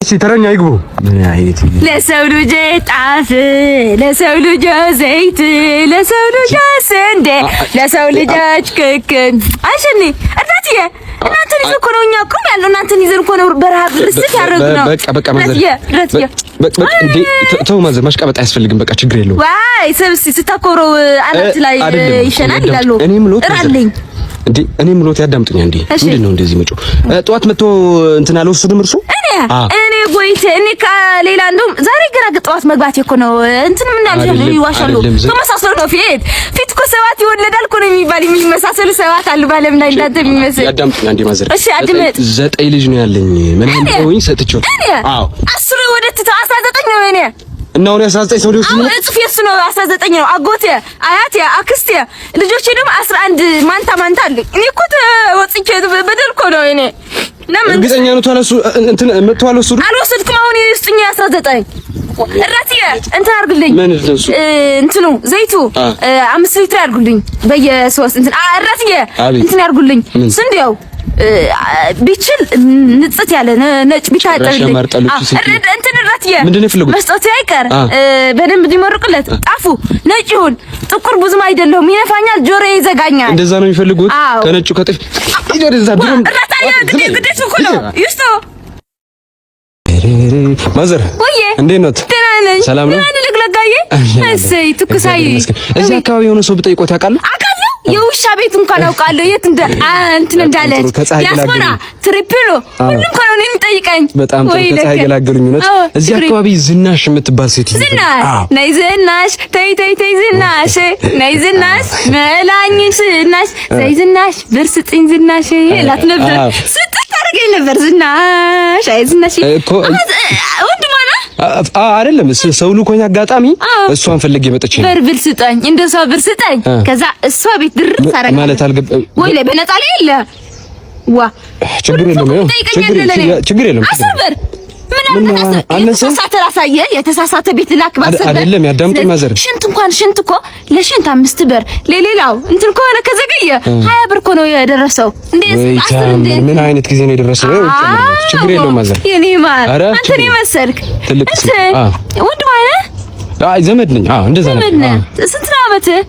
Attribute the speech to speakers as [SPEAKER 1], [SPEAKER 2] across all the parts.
[SPEAKER 1] እስቲ ተረኛ ይግቡ።
[SPEAKER 2] ለሰው ልጅ ጣፍ፣ ለሰው ልጅ ዘይት፣ ለሰው ልጅ ስንዴ፣ ለሰው ልጆች ክክ። አይሸኔ እናትዬ፣ እናንተን ይዘን እኮ ነው እኛ ቁም ያለው፣ እናንተን ይዘን እኮ ነው በረሃብ ርስት ያደረግነው።
[SPEAKER 1] በቃ በቃ mother፣ በቃ በቃ እንዴ ተው mother፣ ማሽቃበጥ አያስፈልግም። በቃ ችግር የለውም።
[SPEAKER 2] ዋይ ሰብስ ስታኮረው አናት ላይ ይሸናል ይላሉ።
[SPEAKER 1] እኔ ምሎት
[SPEAKER 2] እራለኝ
[SPEAKER 1] እንዴ እኔ ምሎት ያዳምጡኛ። እንዴ ምንድን ነው እንደዚህ መጮህ? ጠዋት መጥቶ እንትን አልወሰድም እርሱ
[SPEAKER 2] እኔ ጎይቼ እኔ ከሌላ እንደውም ዛሬ ገና ጠዋት መግባት እኮ ነው። እንትን ምን ያልሽ ይዋሻሉ። ተመሳስሎ ነው ፊት ፊት እኮ ሰባት ይወለዳል እኮ ነው የሚባል፣ የሚመሳሰሉ ሰባት አሉ ባለም ላይ እንዳንተ የሚመስል።
[SPEAKER 1] ያዳምጡኛ እንዴ mother።
[SPEAKER 2] እሺ አድምጥ።
[SPEAKER 1] 9 ልጅ ነው ያለኝ። ምን እንደሆኝ ሰጥቼው።
[SPEAKER 2] አዎ 10 ወደ 19 ነው እኔ
[SPEAKER 1] እና አሁን 19 ሰው ሊወስድ ነው።
[SPEAKER 2] እጥፍ የሱ ነው 19 ነው። አጎቴ፣ አያቴ፣ አክስቴ ልጆቼ ደግሞ 11 ማንታ ማንታ አለኝ። እኔ እኮ ተወጽቼ በደል እኮ ነው እኔ።
[SPEAKER 1] እርግጠኛ ነው ታለሱ እንትን መጥቶ አልወሰዱም።
[SPEAKER 2] አልወሰድኩም። አሁን ይስጥኝ 19 እራትዬ እንትን አድርግልኝ።
[SPEAKER 1] ምን እሱ
[SPEAKER 2] እንትኑ ዘይቱ 5 ሊትር አድርጉልኝ በየሶስት እንትን እራትዬ እንትን አድርጉልኝ። ስንዴው ቢችል ንጽት ያለ ነጭ ቢታጠብልኝ እንትን እራትዬ መስጠቱ አይቀር በደንብ እንዲመርቁለት ጣፉ ነጭ ይሁን፣ ጥቁር ብዙም አይደለሁም፣ ይነፋኛል፣ ጆሮዬ ይዘጋኛል።
[SPEAKER 1] እንደዛ ነው የሚፈልጉት። ከነጩ ከጤፍ mother እንዴት ኖት? ሰላም ነው?
[SPEAKER 2] እሰይ ትኩሳዬ።
[SPEAKER 1] እዚህ አካባቢ የሆነ ሰው ብጠይቆት ያውቃሉ?
[SPEAKER 2] የውሻ ቤት እንኳን አውቃለሁ የት እንደ እንትን እንዳለች ያስፈራ ትሪፕሎ ሁሉም እንኳን ነው የሚጠይቀኝ።
[SPEAKER 1] በጣም ጥሩ ከፀሐይ ገላገሉኝ። እውነት እዚህ አካባቢ ዝናሽ የምትባል ሴት
[SPEAKER 2] ዝናሽ ነይ ዝናሽ ተይ ተይ ተይ ዝናሽ ነይ ዝናሽ መላኝ ዝናሽ ተይ ዝናሽ ብር ስጥኝ ዝናሽ እላት ነበር። ስጥት ታደርገኝ ነበር ዝናሽ። አይ ዝናሽ ወንድሟ ነው
[SPEAKER 1] አይደለም ሰው ልኮኝ አጋጣሚ እሷን ፈልጌ መጥቼ ነው።
[SPEAKER 2] ብር ብር ስጠኝ እንደሷ ብር ስጠኝ። ከዛ እሷ ቤት ድርስ አደረገ
[SPEAKER 1] ማለት አልገባም
[SPEAKER 2] ወይ ላይ በነፃ ላይ የለ ዋ
[SPEAKER 1] ችግር የለም ችግር የለም።
[SPEAKER 2] 10 ብር ምን የተሳሳተ ራሳየ የተሳሳተ ቤት ላክ ባሰበ
[SPEAKER 1] አይደለም። ያዳምጡኝ mother።
[SPEAKER 2] ሽንት እንኳን ሽንት እኮ ለሽንት 5 ብር ለሌላው እንትን ከሆነ ከዘገየ 20 ብር እኮ ነው የደረሰው። እንዴ አስር እንዴ
[SPEAKER 1] ምን አይነት ጊዜ ነው የደረሰው? ችግር የለውም mother።
[SPEAKER 2] የኔ ማር አንተ ነው መሰልክ
[SPEAKER 1] ትልቅ
[SPEAKER 2] ወንድም አይደል?
[SPEAKER 1] አይ ዘመድ ነኝ። አዎ እንደዛ
[SPEAKER 2] ነው። ስንት ነው አመትህ?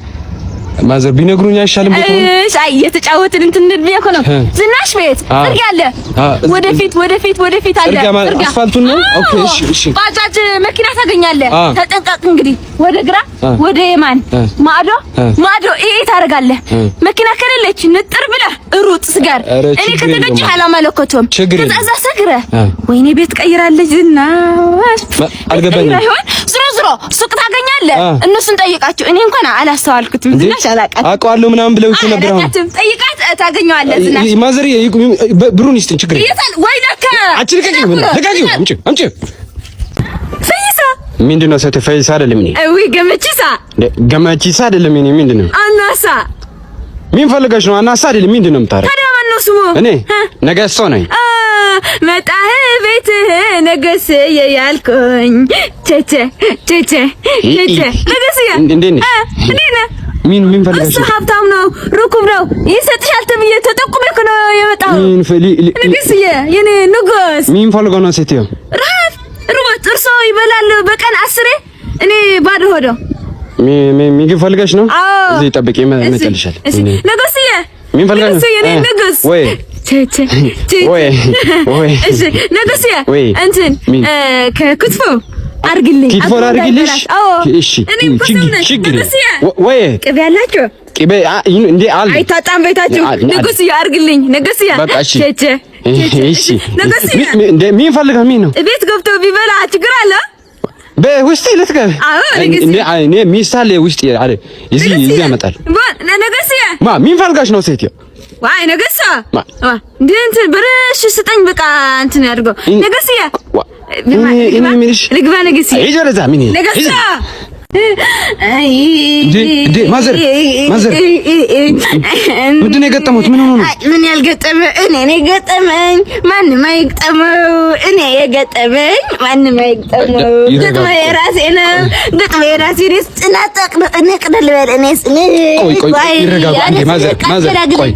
[SPEAKER 1] mother ቢነግሩኝ አይሻልም?
[SPEAKER 2] እሺ አይ እየተጫወትን እንትን እንድል እኮ ነው። ዝናሽ ቤት ጥርጊያ አለ። ወደፊት ወደፊት ወደፊት አለ
[SPEAKER 1] ጥርጊያ፣ አስፋልቱን ነው። okay እሺ እሺ።
[SPEAKER 2] ባጃጅ መኪና ታገኛለህ። ተጠንቀቅ እንግዲህ፣ ወደ ግራ ወደ የማን ማዶ ማዶ ይሄ ታደርጋለህ። መኪና ከሌለች ንጥር ብለህ ሩጥ ስገር። እኔ ከተገጨህ አላመለከቱም። ከዛ ሰግረህ ወይኔ ቤት ቀይራለች ዝናሽ
[SPEAKER 1] አልገባኝም።
[SPEAKER 2] ይሆን ዝሮ ዝሮ ሱቅ ታገኛለህ። እነሱን ጠይቃቸው። እኔ እንኳን አላስተዋልኩትም ዝናሽ
[SPEAKER 1] አውቀዋለሁ ምናምን ብለው እኮ ነበር። አሁን
[SPEAKER 2] ጠይቃት ታገኘዋለህ። ዝናሽ
[SPEAKER 1] mother ብሩን ይስጥኝ፣ ችግር
[SPEAKER 2] የለም ወይ ለካ
[SPEAKER 1] አንቺ ልቀቂው፣ ልቀቂው፣ አምጪ አምጪ።
[SPEAKER 2] ፈይሳ
[SPEAKER 1] ምንድን ነው? ሰው ፈይሳ አይደለም እኔ
[SPEAKER 2] ወይ ገመቺሳ
[SPEAKER 1] ገመቺሳ አይደለም እኔ ምንድን ነው?
[SPEAKER 2] አናሳ
[SPEAKER 1] ምን ፈልገሽ ነው? አናሳ አይደለም። ምንድን ነው የምታረጊው?
[SPEAKER 2] ታዲያ ማነው ስሙ?
[SPEAKER 1] እኔ ነገሰው ነኝ።
[SPEAKER 2] መጣህ ቤትህ ነገስዬ ያልኩኝ ቸቸ ቸቸ ቸቸ ነገስዬ፣
[SPEAKER 1] እንዴት ነሽ?
[SPEAKER 2] እንዴት ነህ?
[SPEAKER 1] ምን ምን ፈልገሽ?
[SPEAKER 2] እሱ ሀብታም ነው ርኩብ ነው ይሰጥሻል ተብዬ ተጠቁሜ እኮ ነው የመጣሁት።
[SPEAKER 1] ምን ፈሊ
[SPEAKER 2] ንጉስዬ፣ የኔ ንጉስ፣
[SPEAKER 1] ምን ፈልገው ነው ሴትዮ?
[SPEAKER 2] ረሀብ ርቦት እርሶ ይበላል በቀን 10፣ እኔ ባዶ ሆዶ።
[SPEAKER 1] ምግብ ፈልገሽ ነው? እዚህ ጠብቂ፣ እመጣልሻለሁ።
[SPEAKER 2] ንጉስዬ፣
[SPEAKER 1] ምን ፈልገሽ ነው?
[SPEAKER 2] የኔ ንጉስ
[SPEAKER 1] ወይ
[SPEAKER 2] ቸቸ
[SPEAKER 1] ወይ ወይ
[SPEAKER 2] እሺ ንጉስዬ፣ እንትን ከክትፎ አርግልኝ፣
[SPEAKER 1] ክትፎ አርግልሽ። እሺ ችግር ወይ
[SPEAKER 2] ቅቤ አላችሁ?
[SPEAKER 1] ቅቤ እንዴ አለ
[SPEAKER 2] አይታጣም ቤታችሁ። ንጉስዬ አርግልኝ፣ ንጉስዬ።
[SPEAKER 1] በቃ እሺ
[SPEAKER 2] ቸቸ
[SPEAKER 1] እሺ እንዴ ምን ፈልገህ ምን ነው?
[SPEAKER 2] ቤት ገብቶ ቢበላ ችግር አለ?
[SPEAKER 1] በውስጥ ልትገቢ?
[SPEAKER 2] አዎ ንጉስዬ።
[SPEAKER 1] እንዴ እኔ ሚስት አለ ውስጥ አለ እዚህ እዚህ ያመጣል።
[SPEAKER 2] ንጉስዬ
[SPEAKER 1] ማ ምን ፈልጋሽ ነው ሴትዮ?
[SPEAKER 2] ዋይ ነገሳ እንዴ እንትን ብርሽ ስጠኝ በቃ እንትን ያድርገው ንጉስዬ።
[SPEAKER 1] እኔ የምልሽ
[SPEAKER 2] ልግባ ንጉስዬ።
[SPEAKER 1] ሂጂ ወደዛ። ምን
[SPEAKER 2] ነገሳ
[SPEAKER 1] እንዴ mother mother፣ ምንድን ነው የገጠሙት? ምን ሆኖ ነው?
[SPEAKER 2] ምን ያልገጠመ እኔ ነው የገጠመኝ። ማንም አይግጠመው። እኔ የገጠመኝ ማንም አይግጠመው። ግጥሜ የራሴ ነው። ግጥሜ የራሴ ነው። ጽናጠቅ ነቅደል በል እኔስ
[SPEAKER 1] ቆይ ቆይ፣ ይረጋጉ። አንዴ mother mother፣ ቆይ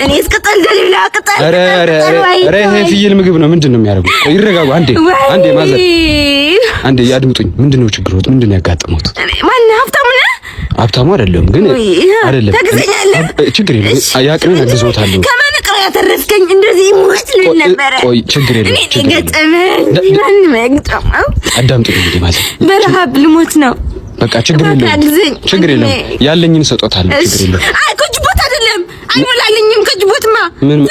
[SPEAKER 2] እኔስ ቅጠል ደልብላ ቅጠል።
[SPEAKER 1] ኧረ ኧረ ኧረ፣ ይሄ ፍየል ምግብ ነው። ምንድን ነው የሚያደርጉት? ቆይ ይረጋጉ። አንዴ አንዴ mother፣ አንዴ ያድምጡኝ። ምንድን ነው ችግሮት? ምንድን ነው ያጋጠሙት?
[SPEAKER 2] ማን ሀብታሙ ነህ?
[SPEAKER 1] ሀብታሙ አይደለም ግን አይደለም።
[SPEAKER 2] ታግዘኛለህ?
[SPEAKER 1] ችግር የለም። ያቅሜን አግዞታለሁ።
[SPEAKER 2] ከመንቅር ያተረፍከኝ እንደዚህ ሞት ልል ነበረ።
[SPEAKER 1] ቆይ ችግር የለም።
[SPEAKER 2] እኔ ገጠመኝ ማንም አይግጠመው።
[SPEAKER 1] አዳምጡኝ እንግዲህ ማለት
[SPEAKER 2] በረሃብ ልሞት ነው።
[SPEAKER 1] በቃ ችግር የለም፣ ችግር የለም። ያለኝን ሰጦታለሁ። ችግር የለም።
[SPEAKER 2] አይ ከጅቦት አይደለም አይሞላልኝም። ከጅቦትማ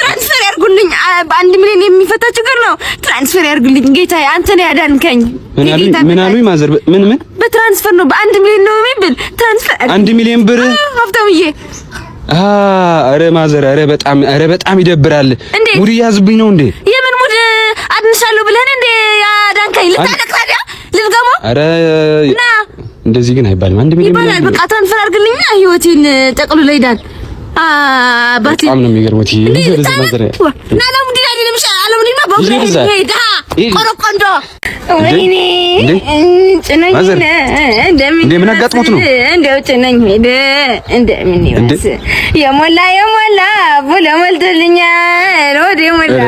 [SPEAKER 2] transfer ያርጉልኝ። በ1 ሚሊዮን የሚፈታ ችግር ነው። transfer ያርጉልኝ ጌታዬ፣ አንተ ነህ ያዳንከኝ።
[SPEAKER 1] ምን አሉኝ? ምን አሉኝ? mother ምን ምን
[SPEAKER 2] በ transfer ነው በ1 ሚሊዮን ነው የሚብል transfer
[SPEAKER 1] 1 ሚሊዮን ብር
[SPEAKER 2] ሀብታምዬ።
[SPEAKER 1] ኧረ mother፣ ኧረ በጣም ኧረ በጣም ይደብራል። mood እያዝብኝ ነው እንዴ?
[SPEAKER 2] የምን mood አድንሻለሁ ብለህ እንዴ ያዳንከኝ? ልታለቅ ታዲያ ልድገመው?
[SPEAKER 1] ኧረ እንደዚህ ግን አይባልም። 1 ሚሊዮን
[SPEAKER 2] ይባላል። በቃ transfer አድርግልኝና ህይወቴን ጠቅልሎ ይዳን። አባቴ
[SPEAKER 1] በጣም ነው የሚገርመው። ይሄ ምን አጋጥሞት ነው?
[SPEAKER 2] እንደው ጭነኝ ሄደ እንደምን ይወስ የሞላ የሞላ ብሎ ሞልቶልኛል። ወደ ሞላ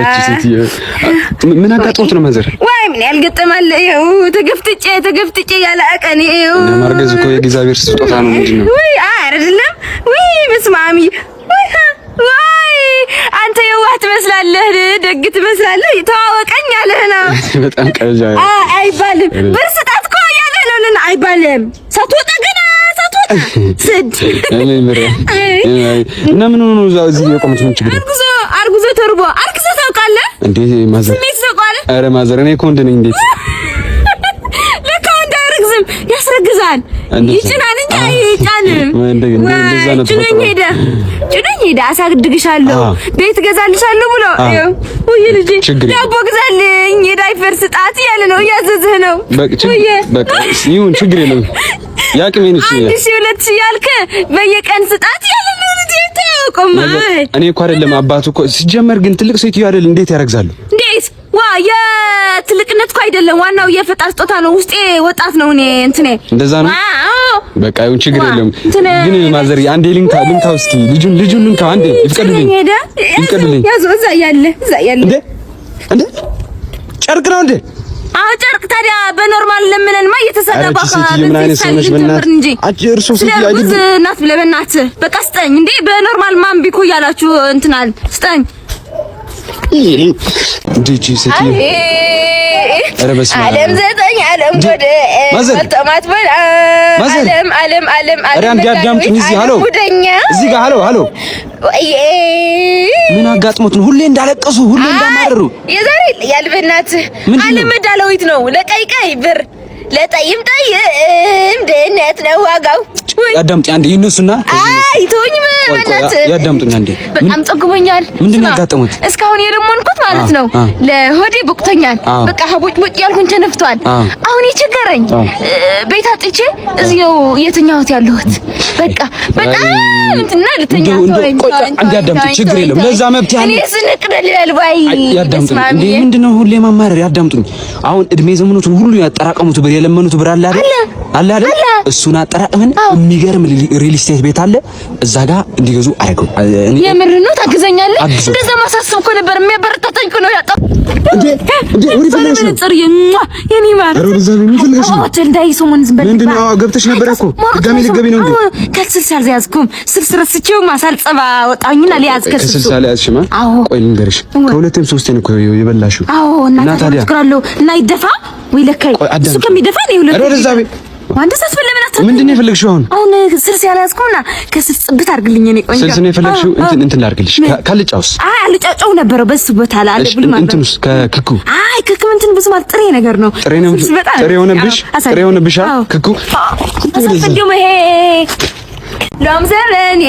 [SPEAKER 1] ምን አጋጥሞት ነው mother?
[SPEAKER 2] ወይ ምን ያልገጠማል? ይኸው ተገፍትጬ ተገፍትጬ ያለ አቀኔ ይኸው
[SPEAKER 1] ማርገዝ እኮ የእግዚአብሔር ስጦታ ነው። ምንድን ነው?
[SPEAKER 2] ወይ አይደለም። ወይ በስመ አብ ወይ አንተ የዋህ ትመስላለህ፣ ደግ ትመስላለህ። ተዋወቀኝ ያለህ ነው።
[SPEAKER 1] በጣም ቀልጃ
[SPEAKER 2] አይባልም። ብር ስጣት እኮ ያለህ ነው። አይባልም። ሳትወጣ ገና ሳትወጣ ስድ
[SPEAKER 1] እና ምን ሆኖ ነው እዚህ የቆሙት? ምን ችግር?
[SPEAKER 2] አርጉዞ አርጉዞ ተርቦ አርግዘህ ታውቃለህ
[SPEAKER 1] እንዴ mother?
[SPEAKER 2] ስሜት ታውቃለህ?
[SPEAKER 1] ኧረ mother እኔ እኮ ወንድ ነኝ። እንዴት
[SPEAKER 2] ለካ ወንድ አያረግዝም፣ ያስረግዛል። ይጭናል እንጂ አይጫንም። ጭኖኝ ሄደ፣ ጭኖኝ ሄደ። አሳድግሻለሁ፣ ቤት እገዛልሻለሁ ብሎ ውይ ልጄ ዳቦ ግዛልኝ፣ የዳይፐር ስጣት እያለ ነው፣ እያዘዘህ ነው።
[SPEAKER 1] በቃ ይሁን፣ ችግር የለም። ያቅሜን እሺ፣
[SPEAKER 2] 1,000 2,000 ያልክ በየቀን ስጣት እያለ ነው። ልጄ ተያውቁም።
[SPEAKER 1] እኔ እኮ አይደለም አባቱ እኮ ሲጀመር ግን ትልቅ ሴትዮ አይደል? እንዴት ያረግዛሉ?
[SPEAKER 2] እንዴት ዋ የትልቅነት እኮ አይደለም፣ ዋናው የፈጣሪ ስጦታ ነው። ውስጤ ወጣት ነው። እኔ እንትኔ
[SPEAKER 1] እንደዛ ነው። በቃ ይሁን፣ ችግር የለም። ግን mother አንዴ ልንካ ልንካ እስኪ ልጁን ልጁን ልንካ አንዴ ይፍቀድልኝ፣ ይፍቀድልኝ።
[SPEAKER 2] ያዙ እዛ ያለ እዛ ያለ
[SPEAKER 1] እንዴ እንዴ ጨርቅ ነው እንዴ?
[SPEAKER 2] አዎ ጨርቅ። ታዲያ በ normal ለምነንማ እየተሰራ
[SPEAKER 1] ባካ። ምን አይነት ሰው ነሽ? በእናትህ አንቺ እርሶ ሴትዮ አይደል?
[SPEAKER 2] እናት ብለህ በእናትህ በቃ ስጠኝ እንዴ። በ normal ማን ቢኮ እያላችሁ እንትናል ስጠኝ
[SPEAKER 1] እንዴ እቺ ሴትዮ ኧረ በስመ አብ
[SPEAKER 2] ዓለም ዘጠኝ ዓለም ጎደ ተማት በል ዓለም ዓለም ዓለም
[SPEAKER 1] ኧረ አንዴ አዳምጪኝ። እዚህ hello፣ እዚህ ጋር hello፣ hello። ምን አጋጥሞት ነው ሁሌ እንዳለቀሱ ሁሌ እንዳማረሩ?
[SPEAKER 2] የዛሬ ይለያል። በእናትህ ዓለም መዳለዊት ነው። ለቀይ ቀይ ብር ለጠይም ጠይም ድህነት ነው ዋጋው።
[SPEAKER 1] ያዳምጡኝ አንዴ ይነሱና።
[SPEAKER 2] አይ ተወኝ በእናትህ
[SPEAKER 1] ያዳምጡኝ አንዴ።
[SPEAKER 2] በጣም ጠግቦኛል።
[SPEAKER 1] ምንድን ነው ያጋጠሙት?
[SPEAKER 2] እስካሁን የለመንኩት ማለት ነው ለሆዴ በቅቶኛል። በቃ ቦጭ ቦጭ ያልኩኝ ተነፍቷል። አሁን የቸገረኝ ቤት አጥቼ እዚህ ነው የተኛሁት ያለሁት። በቃ በጣም እንትና ልተኛ።
[SPEAKER 1] ተወኝ አንዴ ያዳምጡኝ። ችግር የለም ለዛ መብት ያለ
[SPEAKER 2] እኔ ስንቅደል ይላል ባይ
[SPEAKER 1] ያዳምጡኝ። እንዴ ምንድን ነው ሁሌ ማማረር? ያዳምጡኝ። አሁን እድሜ ዘመኑትን ሁሉ ያጠራቀሙት ብር የለመኑት ብር አለ አይደል? አለ አይደል? እሱን አጠራቅመን የሚገርም real estate ቤት አለ እዛ ጋር እንዲገዙ አደረገው።
[SPEAKER 2] የምር ነው ታግዘኛለህ? እንደዛ ማሳሰብ እኮ ነበር የሚያበረታታኝ እኮ ነው ያጣው።
[SPEAKER 1] እንዴ እንዴ ወሪ ፈልገሽ ነው
[SPEAKER 2] የኔ ማር
[SPEAKER 1] ምንድን ነው ገብተሽ ነበር እኮ ድጋሜ ልትገቢ ነው እንዴ?
[SPEAKER 2] ከስልስ አልያዝኩም። ስልስ ረስቼውማ ሳልጸባ ወጣሁኝና ሊያዝ
[SPEAKER 1] ከስልስ አልያዝሽማ? ቆይ ልንገርሽ፣ ከሁለቴም ሶስቴን እኮ የበላሽው።
[SPEAKER 2] አዎ እና ታዲያ እና ይደፋ ወይ ለካይ እሱ ከሚደፋ ነው ሁለት
[SPEAKER 1] ምንድን ነው የፈለግሽው አሁን?
[SPEAKER 2] አሁን ስልስ ያልያዝኩና ከስልስ ጽብት አድርግልኝ። እኔ ቆንጆ
[SPEAKER 1] ስልስ ነው የፈለግሽው? እንትን እንትን ላድርግልሽ። ካልጫውስ?
[SPEAKER 2] አይ አልጫው ነበረው በሱ ቦታ ላይ አለ ብሎ ማለት
[SPEAKER 1] እንትኑስ ከክኩ?
[SPEAKER 2] አይ ክኩ እንትን ብዙ ማለት ጥሬ ነገር ነው።
[SPEAKER 1] ጥሬ ነው። ጥሬ ሆነብሽ? ጥሬ ሆነብሽ? ክኩ
[SPEAKER 2] አሳፈደው ይሄ ሎም ዘበኔ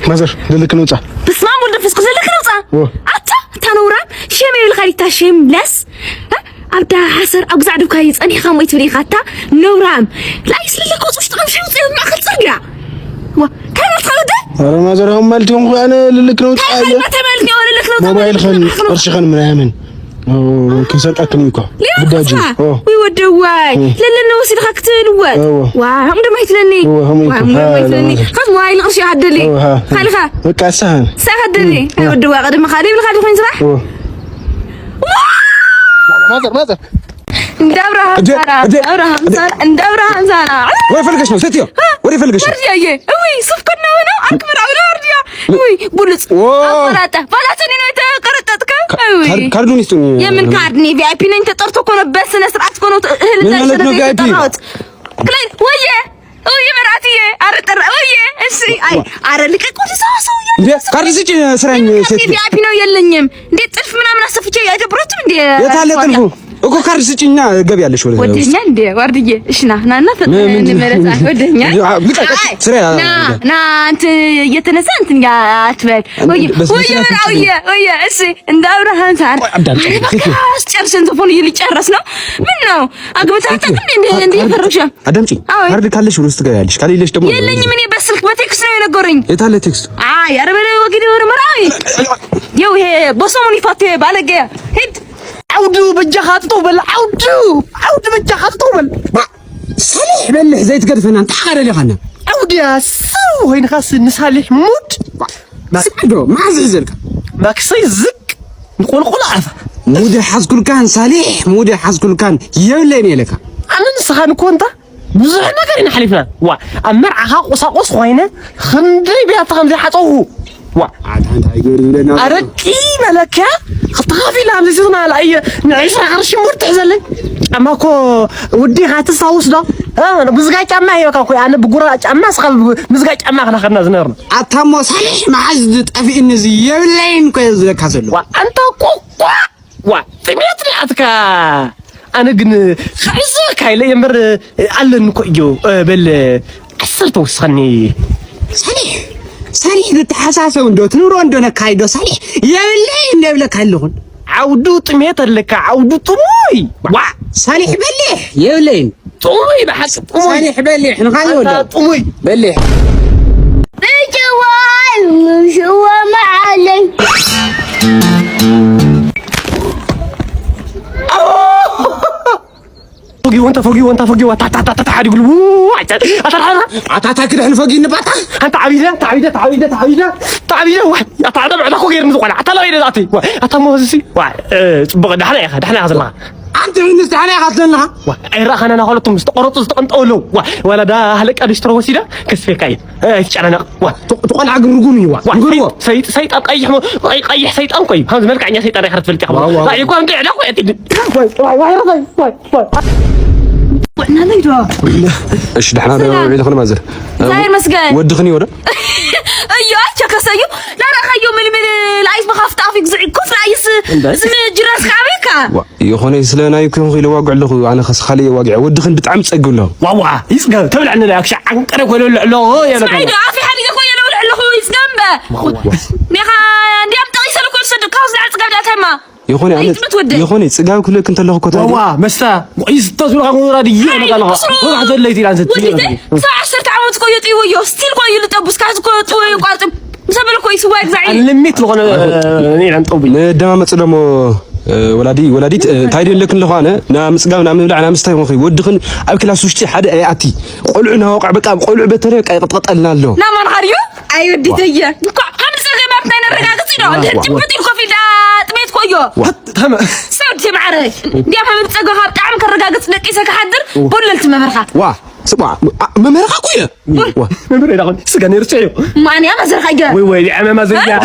[SPEAKER 3] mother ልልክ ነው ጻ
[SPEAKER 2] በስመ አብ ወወልድ ወመንፈስ ቅዱስ ልልክ ነው ጻ አታ ታኖራን shame ይልካል shame ለስ ኣብዳ ሓሰር ኣብ ግዛዕ ድብካ ፀኒሕካ ሞ ትብል ኢኻ እታ ነውራም ላይ ስለለኮ ውሽጢ ከምሽ ውፅእ ማእኸል ፅርግያ ዋ እንታይ ማለት ካልደ
[SPEAKER 3] ኧረ ማዘር አሁን ማለት ይሆን ኣነ ልልክ ነው
[SPEAKER 2] እንታይ ማለት ነው ልልክ ነው
[SPEAKER 3] ሞባይልኽን ቅርሽኽን ምናምን ክንሰርቀክን እዩ እኳ ግዳጅ
[SPEAKER 2] ወይ ወደዋይ ለለና ወሲድካ ክትልወጥ ዋ ከም ድማ ይትለኒ ይትለኒ ካብ ሞባይል ቅርሺ ሃደሊ ካልኻ
[SPEAKER 3] በቃ ሳህን
[SPEAKER 2] ሳህ ሃደሊ ኣይ ወደዋይ ቅድሚ ካሊእ ይብልካ ኮይኑ ስራሕ
[SPEAKER 3] ማዘር ማዘር
[SPEAKER 2] እንደ አብርሃም ሳራ አብርሃም ሳራ እንደ አብርሃም ሳራ
[SPEAKER 1] ወይ ፈልገሽ ነው ሴትዮ፣ ወደ ፈልገሽ ነው
[SPEAKER 2] ወርዲያዬ። እውይ ሱፍኩና ሆነው አክብር አብረ ወርዲያ እውይ ቡልጽ አቆራጠ ባላቱን ነው የተቀረጠጥከው። እውይ
[SPEAKER 1] ካርዱን ይስጡኝ።
[SPEAKER 2] የምን ካርድ ነው? VIP ነኝ ተጠርቶ እኮ ነው። በስነ ስርዓት እኮ ነው እህል
[SPEAKER 1] የተጠራሁት።
[SPEAKER 2] ክላይ ወየ እውይ መራትዬ አረ ጠራ ወየ እሺ አይ አረ ልቀቅ። ወደ ሰው ሰው
[SPEAKER 1] እንዴ ካርድ ስጪ ስራኝ ሴትዮ።
[SPEAKER 2] VIP ነው የለኝም። እንዴ ጥልፍ ምናምን አሰፍቼ አይደብሮትም እንዴ?
[SPEAKER 1] የታለ ጥልፉ እኮ ካርድ ስጪኛ ገቢያለሽ። ወደ
[SPEAKER 2] ወደኛ እንዴ ወርድዬ፣ እሺ ና ና ና ፈጥነን እንመለስ። ወደኛ ና ና እንትን እየተነሳ እንትን አትበል። ወይ ወይ ወይ ወይ እሺ እንደ አብርሃም ሳር አስጨርሰን ዘፈኑ ሊጨረስ ነው። ምን ነው አግብተህ አታውቅም እንዴ? እንዴ ፈረግሽ?
[SPEAKER 1] አዳምጪኝ። ካርድ ካለሽ ወደ ውስጥ ገቢያለሽ፣ ከሌለሽ ደግሞ
[SPEAKER 2] የለኝም። እኔ በስልክ በ text ነው የነገሩኝ።
[SPEAKER 1] የታለ text ኡ?
[SPEAKER 2] አይ ኧረ በለው ወግዲ ወረ መራዊ ይኸው ይሄ በሰሞኑ ይፋት ባለጌ ሂድ
[SPEAKER 4] ዓውዱ በጃኻ ትተው በል ዓውዱ ዓውዱ በጃኻ ትተው በል
[SPEAKER 1] ሳሊሕ በልሕ ዘይትገድፈና እንታይ ሓደሊኻና
[SPEAKER 4] ዓውድያ ሰው ኮይንካስ ንሳሊሕ ሙድ
[SPEAKER 1] ስዕዶ መዓዝ ዘልካ
[SPEAKER 4] ማክሰይ ዝቅ ንቆልቆል ኣፋ
[SPEAKER 1] ሙድ ሓዝኩልካን ሳሊሕ ሙድ ሓዝኩልካን የብለይን የለካ
[SPEAKER 4] ኣነ ንስኻ ንኮንታ ብዙሕ ነገር ኢና ሓሊፍና ዋ ኣብ መርዓኻ ቁሳቁስ ኮይነ ክንደይ ብያታ ከምዘይሓፀኹ ዋ ኣረቂ መለክያ ክተኻፊላ ከምዘይስትና ኣየ ንዒስራ ቅርሺ ሙድ ትሕዘለይ ጫማ እኮ ወዲኻ ትስታውስ ዶ ምዝጋይ ጫማ ሂበካ እኮ ኣነ ብጉራ ጫማ ስኻ ምዝጋይ ጫማ ክናኸድና ዝነበርና
[SPEAKER 1] ኣታሞ ሳሊሕ መዓዝ ጠፊእኒ እዚ የብለይን ኮ ዝለካ ዘሎ
[SPEAKER 4] ዋ ኣንተ ቁቋ ዋ ጥሜት ሪኣትካ ኣነ ግን ክዕዘበካ ኢለ እምበር ኣለኒ እኮ እዩ በል 10 ወስኸኒ
[SPEAKER 1] ሳሊሕ ሳሊሕ ዝተሓሳሰብ እንዶ ትንብሮ እንዶ ነካይዶ ሳሊሕ የብለይ እንደብለካ ኣለኹን
[SPEAKER 4] ዓውዱ ጥሜት ኣለካ ዓውዱ ጥሙይ ዋ
[SPEAKER 1] ሳሊሕ በሊሕ የብለይን
[SPEAKER 4] ጥሙይ ብሓቂ ጥሙይ
[SPEAKER 1] ሳሊሕ በሊሕ ንኻልእ ወዶ
[SPEAKER 4] ጥሙይ
[SPEAKER 1] በሊሕ
[SPEAKER 5] بجوال مش هو معلي
[SPEAKER 4] فوقي وانت فوقي وانت فوقي وتا تا تا تا حد يقول
[SPEAKER 1] ኣታታ ክድሕን ፈጊ ንባታ
[SPEAKER 4] انت عبيده تعبيده تعبيده تعبيده تعبيده واحد اتعدم على كو غير نزقل حتى لا يداتي اتا موزسي وا ጽቡቕ ዳሕና ኢኻ ዳሕና ኢኻ ዘለኻ
[SPEAKER 1] ኣንተ ምንስ ዳሕና ኢኻ ዘለኻ
[SPEAKER 4] ዋ ኣይረኣኻና ናኸለቶም ዝተቆረፁ ዝተቐንጠወለው ዋ ወላዳ ሃለቃ ዲስትሮ ወሲዳ ከስፌካ እየ ኣይትጨናነቕ ዋ
[SPEAKER 1] ትቆልዓ ግን ርጉም እዩ ዋ ንገርዎ
[SPEAKER 4] ሰይጣን ቀይሕ ቀይሕ ሰይጣን ኮ እዩ ከምዚ መልክዐኛ ሰይጣን ኢኻ ትፈልጥ ኢኻ ዋይ እኳ እንተ ዕዳ ኮ ዋይ ዋይ ዋይ ዋይ
[SPEAKER 1] እሺ ዳሕና ውዒልኽን ማዘር
[SPEAKER 2] እግዚአብሔር ይመስገን
[SPEAKER 1] ወድኽን ወደ
[SPEAKER 2] እዩ ኣቸከሰዩ ላረኸዮ ምልምል ላይስ መኻፍቲ ኣፍ ግዝዕ ኮፍ ላይስ ዝም ጅራስ ካበይካ
[SPEAKER 1] የኾነ ስለ ናይ ኮንኩ ኢለ ዋግዕ ኣለኹ ኣነ ከስ ካሊእ ዋግዕ ወድኽን ብጣዕሚ ፀግብ ኣለኹ
[SPEAKER 4] ዋዋ ይፅገብ ተብልዐኒ ላ ክሻዕ ዓንቀረ ኮይነ ልዕሎ
[SPEAKER 2] ስማዒ ዶ ኣፊ ሓዲገ ኮይነ ለውልዕ ኣለኹ ይፅገብ ኔኻ እንዲያም ጠቂሰ ለኮ ዝሰድብ ካብዚ ዝለዓል ፅጋብ ዳእተማ
[SPEAKER 1] የኾነ የኾነ ፅጋብ ክብለክ እንተለኹ እኮ
[SPEAKER 4] ዋዋ መስተ ይስተ ዝብልካ ኩራ ድዩ ነቃለኻ ወላ ዘለይቲ ኢላ ንሰቲ
[SPEAKER 2] ክሳብ 10 ዓመት ኮ የጥይዎ እዮ ስቲል ኮ ይልጠቡስ ካብዚ ኮ ጥዎ ይቋርጥም ምሰበለ ኮ ይስዋ ግዛዕ
[SPEAKER 4] ልሚት ዝኾነ ኢና ንጠቡ
[SPEAKER 1] ንደማመፅ ደሞ ወላዲ ወላዲት እንታይ ደለክ ኣለኹ ኣነ ና ምፅጋብ ና ምብላዕ ና ምስታይ ኮንኺ ወድኽን ኣብ ክላስ ውሽጢ ሓደ ኣይኣቲ ቆልዑ ናወቅዕ በቃ ቆልዑ በተለይ በቃ ይቕጥቀጠልና ኣሎ
[SPEAKER 2] ናማን ሓርዩ ኣይ ወዲተየ እንኳ ከም ዝፀገም ኣብታይ ነረጋግፅ ኢዶ እንድሕር ጭብጥ ኢሉ ኮፍ ኢልዳ ጥሜት ኮ እዮ ሰው ዲ ማዕረ እንዲያም ከም ዝፀገኻ ብጣዕሚ ከረጋግፅ ደቂሰ ክሓድር ቦለልቲ መምህርካ
[SPEAKER 1] ዋ ስማ መምህርካ እኮ እየ
[SPEAKER 4] መምህር ኢላ ስጋ ነይሩ ስዕዮ
[SPEAKER 2] ማንያ መዘርካ እየ
[SPEAKER 4] ወይ ወይ ዓመማ ዘርያ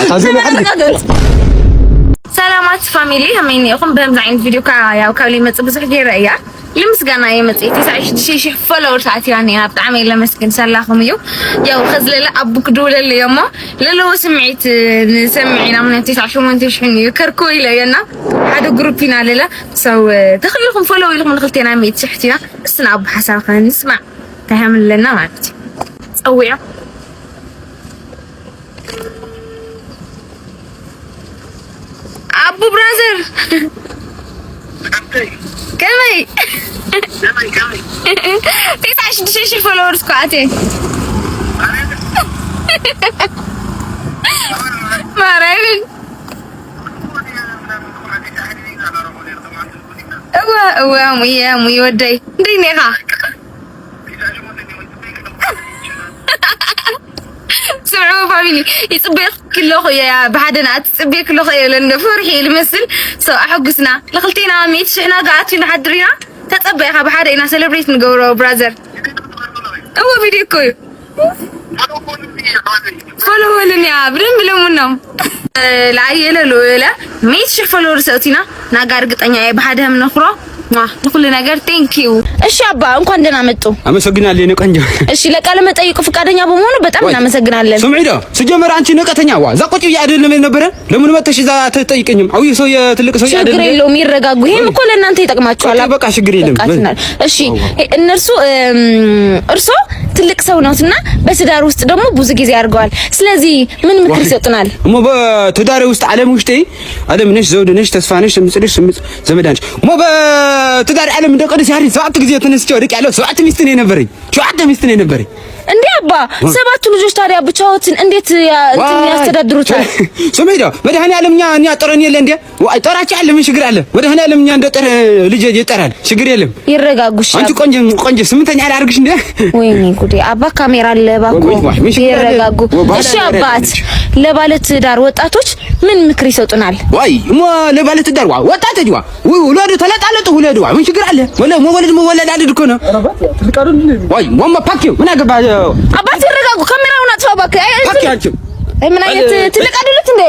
[SPEAKER 2] ሰላማት ፋሚሊ ከመይ እኒአኹም ብከምዚ ዓይነት ቪድዮ ያው ካብ ለይመፅእ ብዙሕ ገይረ እያ ልምስጋና እየ መፅእ 96,000 ፎሎወርስ ኣትያ እኒኣ ብጣዕሚ እየ ለመስግን ሰላኹም እዩ ያው ከዚ ለለ ኣቡ ክድውለለ እዮ እሞ ለለዎ ስምዒት ንሰምዕ ኢና ምክንያቱ 98,000 እዩ ከርኮ ኢለ እየና ሓደ ግሩፕ ኢና ለለ ሰው ተኽኢልኩም ፎሎው ኢልኩም ንክልቴና 100,000 ኢና እስና ኣቡ ሓሳብ ንስማዕ እንታይ ሃምለና ማለት እዩ ፀዊዖ ኣቡ ብራዘር ከመይ 96,000 followers እኮ ኣትየ ማርያምን። እወ እወ፣ እሙዬ እሙዬ ወደይ እንዴት ነህ? ስምዑ family፣ ይፅበየክ ከለኹ እየ፣ ብሓደ ንኣት ፅበየ ከለኹ እየ ለንደ ፍርሒ ልመስል ሰው ኣሐጉስና። ንክልቴና 100,000 ናጋ ኣትዩ ንሓድር ኢና። ተፀበይኻ ብሓደ ኢና celebrate ንገብሮ brother። እወ ቪድዮ እኮ እዩ። Follow በሉን yeah ብደንብ ለሙኖም። ለኣየለ ልውለ 100,000 followers ኣእቲና ናጋ እርግጠኛ እየ ብሓደ ነኽሮ ንኩሉ ነገር። Thank you። እሺ አባ፣ እንኳን ደህና መጡ።
[SPEAKER 1] አመሰግናለሁ የኔ ቆንጆ።
[SPEAKER 2] እሺ ለቃለ መጠይቁ ፈቃደኛ በመሆኑ በጣም እናመሰግናለን።
[SPEAKER 1] ስምዒ ዶ፣ ስጀመር አንቺ ንቀተኛ ዋ፣ እዛ ቁጭ ብዬ አይደለም የነበረ? ለምን መተሽ እዛ አትጠይቀኝም? አውይ ሰው የትልቅ ሰው
[SPEAKER 2] ችግር
[SPEAKER 1] አይደለም።
[SPEAKER 2] የለውም ይረጋጉ። ይሄም እኮ ለእናንተ ይጠቅማችኋል።
[SPEAKER 1] በቃ ችግር የለም።
[SPEAKER 2] እሺ እነርሱ እርሶ ትልቅ ሰው ነውትና በትዳር ውስጥ ደግሞ ብዙ ጊዜ አድርገዋል። ስለዚህ ምን ምክር ይሰጡናል?
[SPEAKER 1] እሞ በትዳሬ ውስጥ ዓለም ውሽጤ ዓለም ነሽ፣ ዘውድ ነሽ፣ ተስፋ ነሽ፣ ስምጽልሽ ስምጽ ዘመድ አንቺ። እሞ በትዳር ዓለም እንደ ቅዱስ ያሬድ 7 ጊዜ ተነስቼ ወድቄያለሁ። 7 ሚስት ነው የነበረኝ። 7 ሚስት ነው የነበረኝ።
[SPEAKER 2] እንዴ አባ፣ ሰባቱ ልጆች ታዲያ ብቻዎትን እንዴት እንትን ያስተዳድሩታል?
[SPEAKER 1] ስሚ ዶ፣ መድኃኒዓለም እኛ እኛ ጠረን የለ እንዴ? ዋይ ጠራች አለ፣ ምን ችግር አለ? መድኃኒዓለም እኛ እንደ ጠረ ልጅ ይጠራል። ችግር የለም።
[SPEAKER 2] ይረጋጉ። እሺ
[SPEAKER 1] አንቺ ቆንጆ ቆንጆ ስምንተኛ አላርግሽ እንዴ?
[SPEAKER 2] ወይኔ ጉዴ! አባ ካሜራ አለ እባክዎ ይረጋጉ። እሺ አባት፣ ለባለ ትዳር ወጣቶች ምን ምክር ይሰጡናል?
[SPEAKER 1] ዋይ እሞ ለባለ ትዳር ዋ ወጣቶች ዋ ውለዱ፣ ተለጣለጡ፣ ውለዱ ዋ ምን ችግር አለ? ወለ መወለድ መወለድ አይደል እኮ ነው። ዋይ ወማ ፓኪው ምን አገባ?
[SPEAKER 2] አባት ይረጋጉ። ካሜራውን አጥፋ እባክህ።
[SPEAKER 1] ፓኪው አንቺ
[SPEAKER 2] አይ ምን አይነት ትልቅ አይደሉት እንዴ?